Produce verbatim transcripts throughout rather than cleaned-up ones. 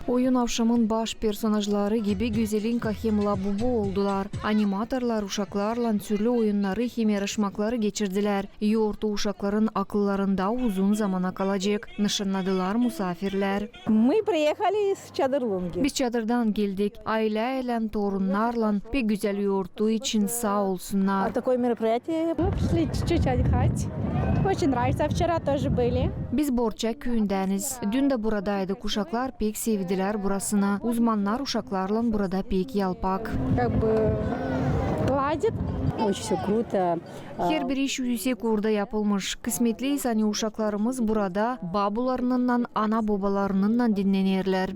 Oyun avşamın baş personajları gibi Gözelinka hem Labubu oldular. Animatorlar uşaklarlan türlü oyunnarı hem yarışmakları geçirdilär. Yoortu uşakların akıllarında uzun zamana kalacek, nışannadılar musaafirlär. Мы приехали из Чадырлунги. Biz Çadırdan geldik. Aylä ilän, torunnarlan. Pek gözäl yoortu için saa olsunnar. А такое мероприятие. Мы пришли чуть-чуть отдыхать. Очень нравится. Вчера тоже были. Biz Borçak küüyündäniz. Dün dä buradaydık. Uşaklar pek sevdilär burasını. Uzmannar uşaklarlan burada pek yalpak. Как бы гладит. Очень всё круто. Herbir iş üüsek uurda yapılmış. Kısmetliyiz, ani uşaklarımız burada babularınnan, ana-bobalarınnan dinnenerlär.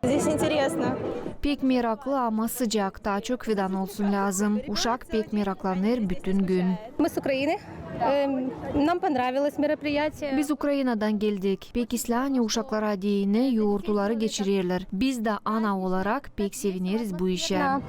Здесь интересно. Pek meraklı, ama sıcak. Taa çok fidan olsun lääzım. Uşak pek meraklanêr bütün gün. Мы с Украины. Эм, нам понравилось мероприятие. Biz Ukrainadan geldik. Pek islää, ani uşaklara deyni yoortuları geçirerlär. Biz dä ana olarak pek sevineriz bu işä. Да.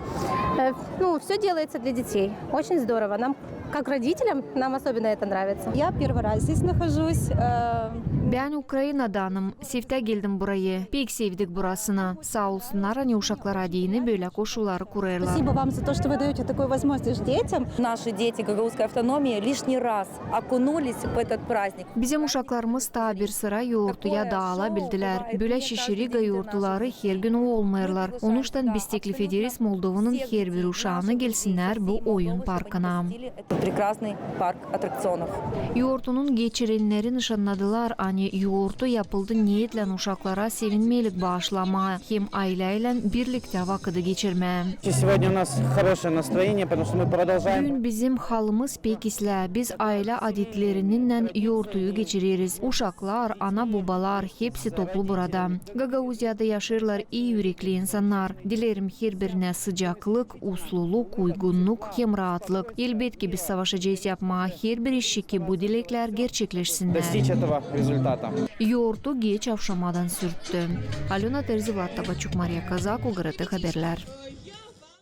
Э, ну, всё делается для детей. Очень здорово. Нам, как родителям, нам особенно это нравится. Я первый раз здесь нахожусь. Э, Bän Ukrainadanım. Seftä geldim burayı. Pek sevdik burasını. Saa olsunnar, ani uşaklara deyni bölä koşulları kurêrlar. Спасибо вам за то, что вы даёте такую возможность детям. Наши дети Гагаузской автономии лишний раз окунулись в этот праздник. Bizim uşaklarımız taa bir sıra yoortuya daala bildilär. Bölä şişiriga yoortuları her gün olmêêrlar. Onuştan biz teklif ederiz Moldovanın herbir uşaanı gelsinnär bu oyun parkına. Этот прекрасный парк аттракционов. Yoortunun geçirenneri nışannadılar, ani yoortu yapıldı neetlän uşaklara sevinmelik baaşlamaa hem aylä ilän birliktä vakıdı geçirmää. Сегодня у нас хорошее настроение, потому что мы продолжаем. Büün bizim halımız pek islää. Biz aylä adetlerinnän yoortuyu geçireriz. Uşaklar, ana-bobalar, hepsi toplu burada. Gagauziyada yaşêêrlar ii ürekli insannar. Dilerim herbirinä sıcaklık, usluluk, uygunnuk hem raatlık. Elbetki, biz savaşacez yapmaa herbir işi, ki bu dileklär gerçekleşsinnär. Достичь этого результата. Yoortu geç avşamadan sürttü. Alöna Terzi, Vlad Tabaçuk, Mariya Kazak, UGRT Haberlär.